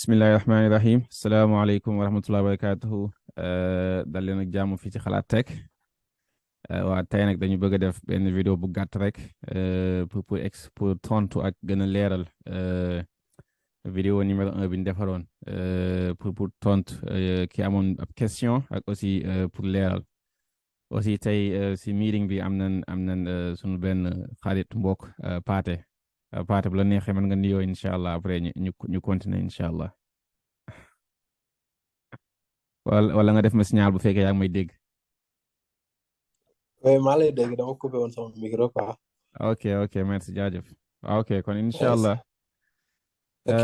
bismillahi rahmaani rahim salaamaaleykum wa rahmatullahi wa barakatuhu dal leen ak jàmm fii ci xalaat tech waa tey nag dañu bëgg a def benn vidéo bu gàtt rek pour tontu ak gën a leeral vidéo numéro 1 bi ñu defaroon pour tontu ki amoon ab question ak aussi pour leeral aussi tey si meeting bi am nan sunu benn xarit mbokk Paate Paate bu la neexee mën nga nuyoo incha allah après ñu continuer incha allah. wala nga def ma signal bu fekkee yaa ngi may dégg. Oui, maa lay dégg dama coupé woon sama micro quoi. ok merci jaajëf. ok kon incha Yes. allah. Ok.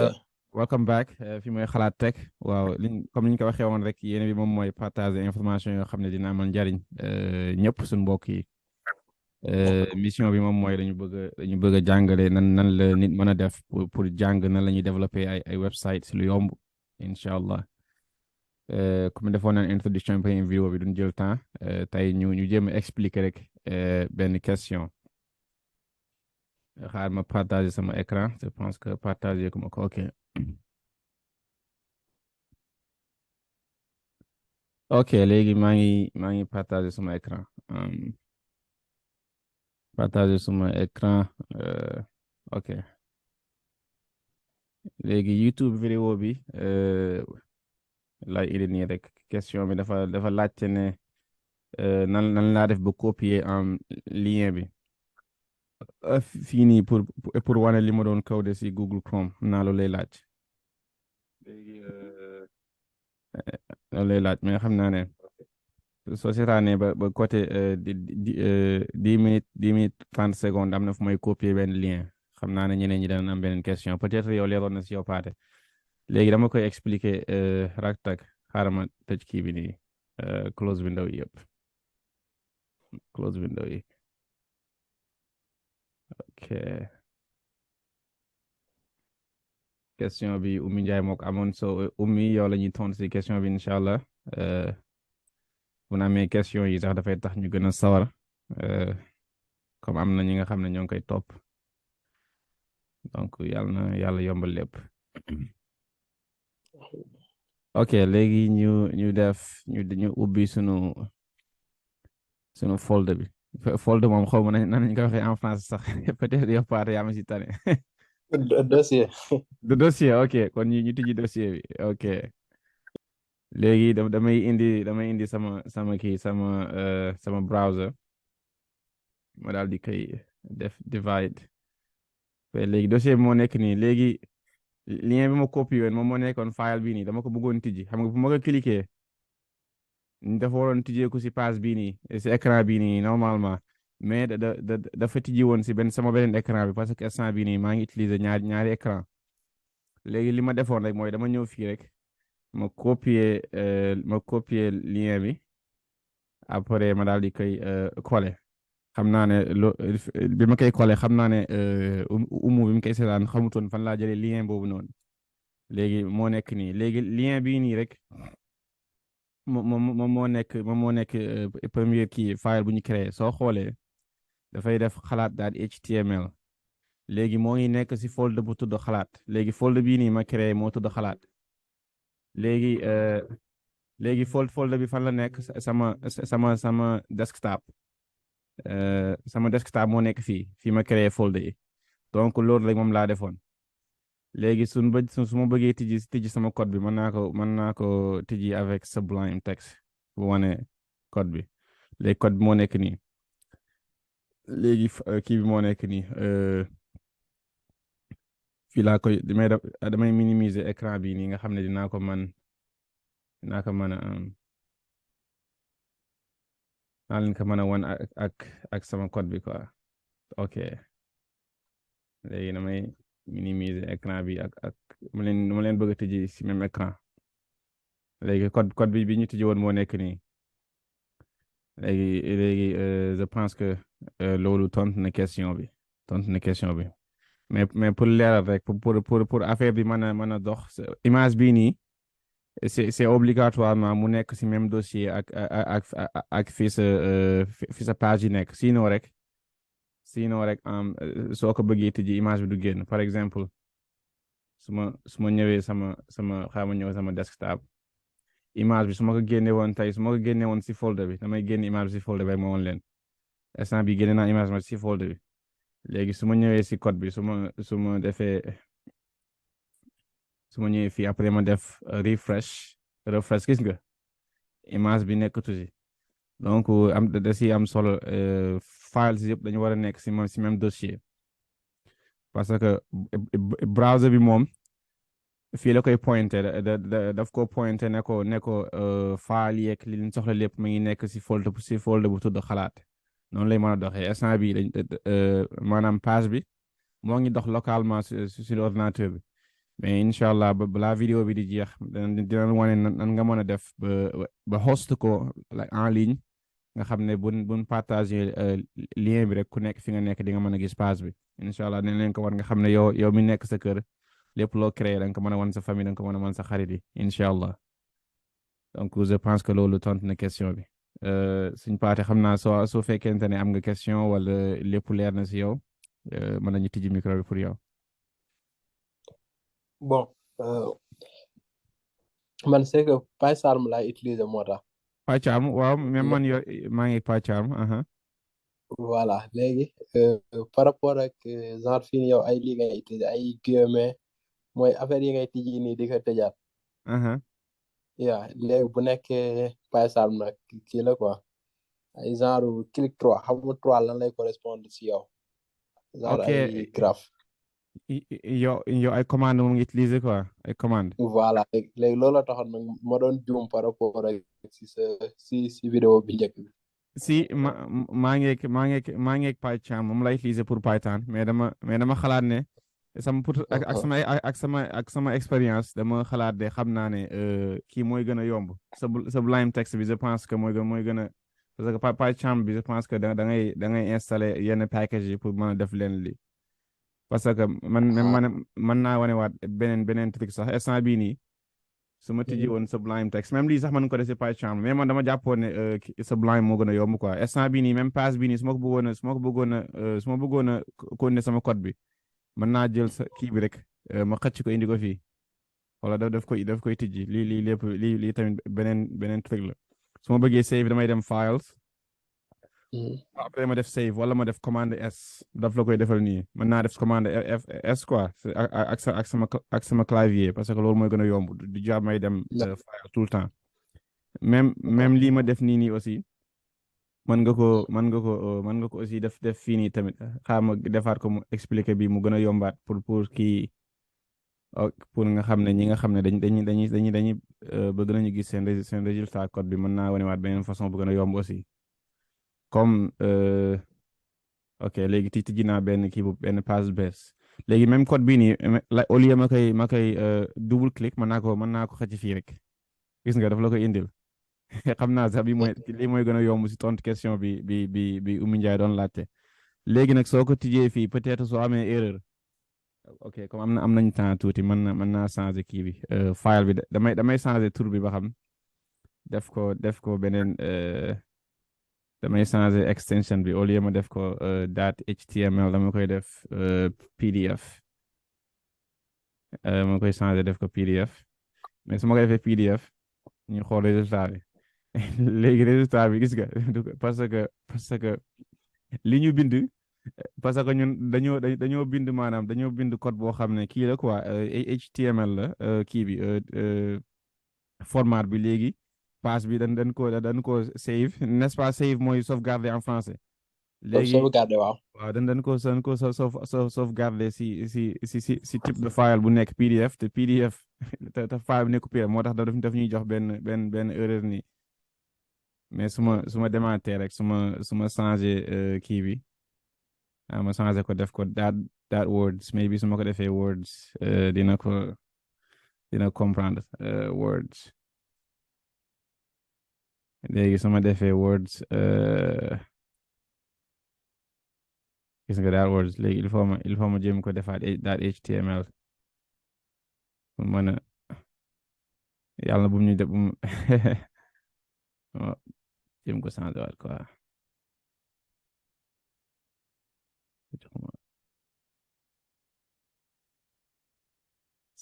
welcome back fi mooy xalaat tech waaw comme niñ ko waxee woon rek yéene bi moom mooy partager information yoo xam ne dina amal njariñ ñëpp suñu mbokk yi. mission bi moom mooy dañu bëgg a jàngale nan la nit mën a def pour jàng nan la ñuy développer ay website si lu yomb incha allah. comme defoon nañ introduction première vidéo bi duñ jël temps tey ñu jéem a expliquer rek benn question xaar ma partager sama écran je pense que partager ko ma ko ok. ok léegi maa ngi partager sama écran partager sama écran ok léegi YouTube vidéo bi lay indi nii rek question bi dafa laajte ne nan laa def ba copier lien bi fii nii pour wane li ma doon code si Google Chrome naa loolu lay laaj léegi loolu lay laaj mais xam naa ne soo seetaanee ba côté 10 minutes 30 secondes am na fu may copier benn lien xam naa ne ñeneen ñi daan am beneen question peut-être yow leeroon na si yow paate léegi dama koy expliquer raktak xaaral ma tëj kii bi nii close window yi yëpp close window yi ok question bi Oumy Ndiaye moo ko amoon so Oumy yow la ñuy tontu si question bi incha allah bu na amee question yi sax dafay tax ñu gën a sawar comme am na ñi nga xam ne ñoo ngi koy topp donc yàlla yombal lépp. ok léegi ñu def ñu ubbi sunu folder bi folder moom xaw ma nan ñu ko waxee en français sax peut-être yow paate yaa ma si tane. Dossier. de dossier ok kon ñu tijji dossier bi ok léegi damay indi sama browser ma daal di koy def divide léegi dossier bi moo nekk nii léegi lien bi ma copié woon moom moo nekkoon file bii nii dama ko bëggoon tijji xam nga bu ma ko cliquer dafa waroon tijjeeku si page bii nii si écran bii nii normalement mais dafa tijji woon si sama beneen écran bi parce que instant bii nii maa ngi utiliser ñaari écran léegi li ma defoon rek mooy dama ñëw fii rek ma copier lien bi après ma daal di koy coller xam naa ne bi ma koy coller xam naa ne umu bi mu koy seetaan xamutoon fan laa jëlee lien boobu noonu léegi moo nekk nii léegi lien bii nii rek moom moo nekk premier kii file bu ñu créé soo xoolee dafay def xalaat daal HTML léegi moo ngi nekk si folder bu tudd xalaat léegi folder bii nii ma créé moo tudd xalaat léegi folder bi fan la nekk sama desktop sama desktop moo nekk fii ma créé folder yi donc loolu rek moom laa defoon léegi su ma bëggee tijji sama code bi mën naa ko tijji avec Sublime Text bu wane code bi léegi code bi moo nekk nii léegi kii bi moo nekk nii fii laa koy damay minimiser écran bi nii nga xam ne dinaa ko mën naa leen ko mën a wan ak sama code bi quoi ok léegi damay minimiser écran bi ak ma leen bëgg a tijji si même écran léegi code bi ñu tijji woon moo nekk nii léegi je pense que loolu tontu na question bi mais pour leeral rek pour affaire bi mën a dox image bii nii c'est obligatoirement mu nekk si même dossier ak fi sa page yi nekk sinon rek soo ko bëggee tijji image bi du génn par exemple su ma ñëwee sama xaama ñëw sama desktop image bi su ma ko génne woon tey su ma ko génne woon si folder bi damay génne image bi si folder bi rek ma woon leen instant bi génne naa image ma si folder bi léegi su ma ñëwee si code bi su ma defee su ma ñëwee fii après ma def refresh gis nga image bi nekkatu si donc da si am solo files yëpp dañu war a nekk si même dossier parce que browser bi moom fii la koy pointé daf ko pointé ne ko file yeeg li ñu soxla lépp mu ngi nekk si folder bu tudd xalaat noonu lay mën a doxee instant bi maanaam page bi moo ngi dox localement sur l'ordinateur bi mais incha allah balaa vidéo bi di jeex dinañ wane nan nga mën a def ba host ko en ligne nga xam ne buñ partagé lien bi rek ku nekk fi nga nekk di nga mën a gis page bi incha allah dinañ leen ko war nga xam ne yow mi nekk sa kër lépp loo créé da nga ko mën a wan sa famille da nga ko mën a wan sa xarit yi incha allah donc je pense que loolu tontu na question bi suñ paate xam naa soo fekkente ne am nga question wala lépp leer na si yow mën nañu tijji micro bi pour yow. Bon, man c'est que PyCharm laay utiliser moo tax. PyCharm waaw même man maa ngi PyCharm. Voilà léegi par rapport ak genre fii nii yow ay lii ngay utiliser ay guillemets mooy affaire yi ngay tijji nii di ko tëjaat. yaa léegi bu nekkee PyCharm nag kii la quoi ay genre clic 3 xam nga 3 lan lay correspondre si yow. genre ok ay graphe. yow ay commande moom ngi utiliser quoi ay commande. Voilà léegi loolu la taxoon nag ma doon juum par rapport ak si vidéo bi njëkk bi. si maa ngi PyCharm moom lay utiliser pour Python mais dama xalaat ne sama pour ak sama expérience dama xalaat de xam naa ne kii mooy gën a yomb Sublime Text bi je pense que mooy gën a parce que PyCharm bi je pense que da ngay installer yenn package yi pour mën a def leen li parce que man mën naa wane waat beneen truc sax instant bii nii su ma tijji woon Sublime Text même lii sax mën ko def si PyCharm mais man dama jàppoon ne Sublime moo gën a yomb quoi instant bii nii même page bii nii su ma bëggoon a continuer sama code bi mën naa jël sa kii bi rek ma xëcc ko indi ko fii wala daf koy tijji lii lépp lii tamit beneen truc la su ma bëggee save damay dem files après ma def save wala ma def commande S daf la koy defal nii mën naa def commande S quoi ak sama clavier parce que loolu mooy gën a yomb du jaar may dem file tout le temps même lii ma def nii aussi mën nga ko aussi def fii nii tamit xaama defaat ko mu expliquer bi mu gën a yombaat pour kii pour nga xam ne ñi nga xam ne dañuy bëgg nañu gis seen résultat code bi mën naa wanewaat beneen façon bu gën a yomb aussi comme ok léegi tijji naa benn benn page bees léegi même code bii nii au lieu ma koy double clic mën naa ko xëcc fii rek gis nga daf la koy indil xam naa sax lii mooy gën a yomb si tontu question bi Oumy Ndiaye doon laajte léegi nag soo ko tijjee fii peut-être soo amee erreur ok comme am nañ temps tuuti mën naa changer kii bi file bi damay changer tur bi ba xam def ko beneen damay changer extension bi au lieu ma def ko .html dama koy def PDF ma koy changer def ko PDF mais su ma ko defee PDF ñu xool résultat bi léegi résultat bi gis nga parce que li ñu bind parce que ñun dañoo bind maanaam dañoo bind code boo xam ne kii la quoi HTML la kii bi format bi léegi page bi dañ ko save n'est-ce pas save mooy sauvegarder en français léegi sauvegarder waaw dañ ko sauvegarder si type de file bu nekk PDF te PDF te file bu nekk PDF moo tax daf ñuy jox benn erreur nii mais su ma démarrer rek su ma changer kii bi ma changer ko def ko that words maybe su ma ko defee words dina comprendre words léegi su ma defee words gis nga that words léegi il faut ma jéem ko defaat that HTML pour mën a yàlla bu mu ñu def jéem ko changer waat quoi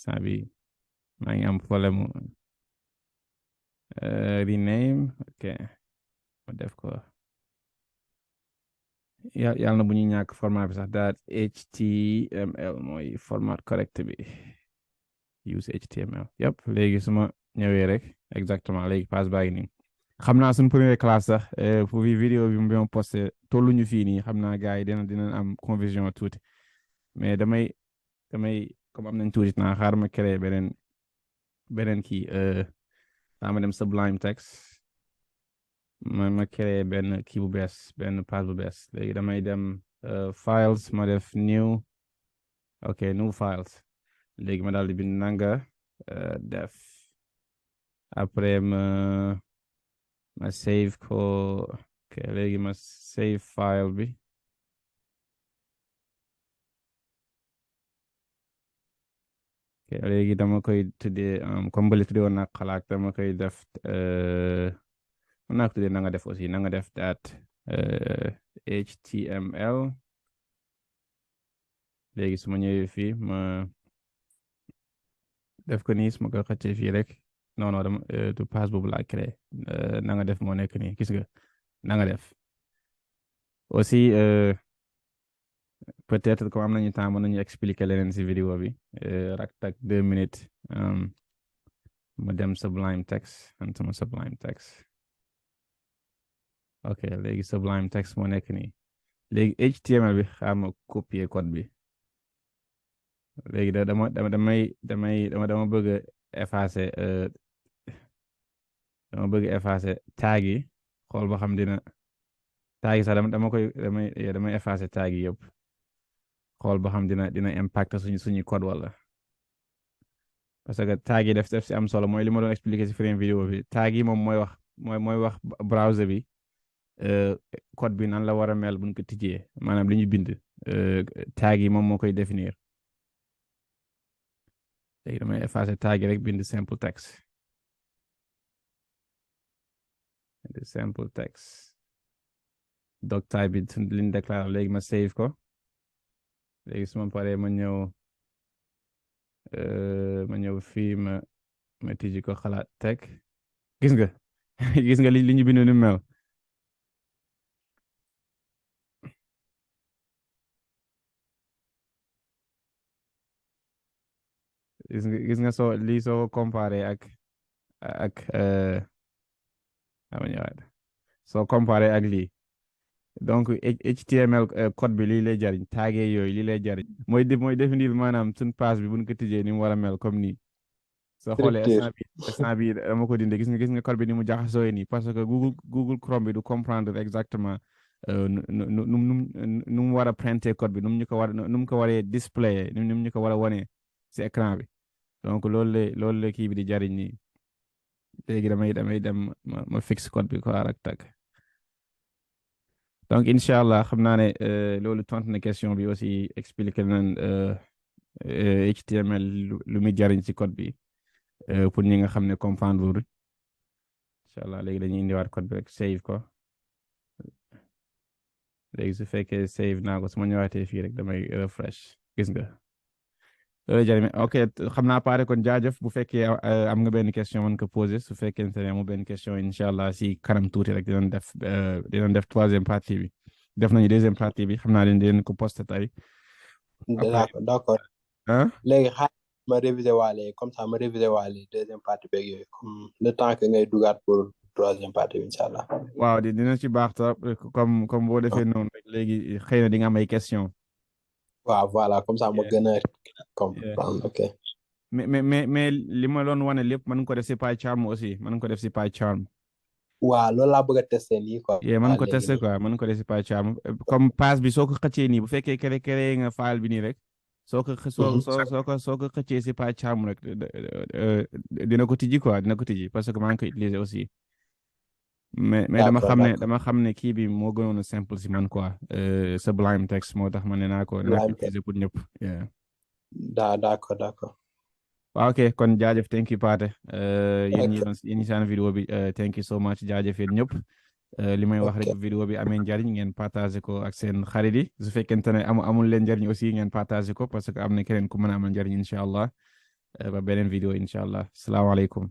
saa bi maa ngi am problème mu rename ok ma def ko yàlla na bu ñu ñàkk format bi sax daal HTML mooy format correct bi use HTML yëpp léegi su ma ñëwee rek exactement léegi page baa ngi nii xam naa suñ première classe sax pour vidéo bi ma posté tolluñu fii nii xam naa gars yi dina am confusion tuuti mais damay comme am nañ tuuti naa xaar ma créer beneen kii ma dem Sublime Text ma créer benn kii bu bees benn page bu bees léegi damay dem files ma def new ok new files léegi ma daal di bind nanga def après ma save ko ok léegi ma save file bi ok léegi dama koy tuddee comme bële tuddee woon naa xalaat dama koy def mën naa ko tuddee nanga def aussi nanga def dat HTML léegi su ma ñëwee fii ma def ko nii su ma ko xëccee fii rek non dama du page boobu laa créé nanga def moo nekk nii gis nga nanga def aussi peut-être comme am nañu temps mën nañu expliquer leneen si vidéo bi rak tak 2 minutes ma dem Sublime Text sama Sublime Text ok léegi Sublime Text moo nekk nii léegi HTML bi xaar ma copier code bi léegi dama bëgg effacer dama bëgg effacer tag yi xool ba xam dina tag yi sax damay effacer tag yi yëpp xool ba xam dina impact suñu code wala parce que tag yi def si am solo mooy li ma doon expliquer si frame vidéo bi tag yi moom mooy wax browser bi code bi nan la war a mel buñ ko tijjee maanaam li ñu bind tag yi moom moo koy définir léegi damay effacer tag yi rek bind simple text doc type bi liñ déclaré léegi ma save ko léegi su ma paree ma ñëw fii ma tijji ko xalaat teg gis nga gis nga li ñu bind ni mel gis nga lii soo ko comparé ak ama ñëwaat soo comparé ak lii donc HTML code bi lii lay jariñ taggee yooyu lii lay jariñ mooy définir maanaam suñ page bi buñ ko tijjee ni mu war a mel comme nii soo xoolee instant bi dama ko dinde gis nga code bi ni mu jaxasoo nii parce que Google Chrome bi du comprendre exactement nu mu war a printer code bi nu mu ko waree display nu mu ñu ko war a wane si écran bi donc loolu la kii bi di jariñ nii léegi damay dem ma fixe code bi ko ak tag donc incha allah xam naa ne loolu tontu na question bi aussi expliqué nañ HTML lu muy jariñ ci code bi pour ñi nga xam ne comprendre incha allah léegi dañuy indiwaat code bi rek save ko léegi su fekkee save naa ko su ma ñëwaatee fii rek damay refresh gis nga loolu jariñ ok xam naa pare kon jaajëf bu fekkee am nga benn question mën ko poser su fekkente ne amul benn question incha allah si kanam tuuti rek dinañ def troisième partie bi def nañu deuxième partie bi xam naa dinañ ko poster tey. d'accord ah léegi xaar ma réviser waale comme ça ma réviser waale deuxième partie beeg yooyu comme le temps que ngay dugaat pour troisième partie bi incha allah. waaw dina ci baax trop comme boo defee noonu rek léegi xëy na di nga am ay question waaw voilà comme ça ma gën a comprendre ok. mais li ma doon wane lépp mën nga ko def si PyCharm aussi mën nga ko def si PyCharm. waaw loolu laa bëgg a tester nii quoi. mën ko tester quoi mën ko def si PyCharm comme page bi soo ko xëccee nii bu fekkee créé nga file bi nii rek soo ko xëccee si PyCharm rek dina ko tijji quoi dina ko tijji parce que maa ngi ko utiliser aussi mais dama xam ne kii bi moo gënoon a simple si man quoi Sublime Text moo tax ma ne naa ko utiliser pour ñëpp. d'accord. waaw ok kon jaajëf thank you Paate yéen ñi saan vidéo bi thank you so much jaajëf yéen ñëpp li may wax rek vidéo bi amee njariñ ngeen partager ko ak seen xarit yi su fekkente ne amul leen njariñ aussi ngeen partager ko parce que am na keneen ku mën a amal njariñ incha allah ba beneen vidéo incha allah salaamaaleykum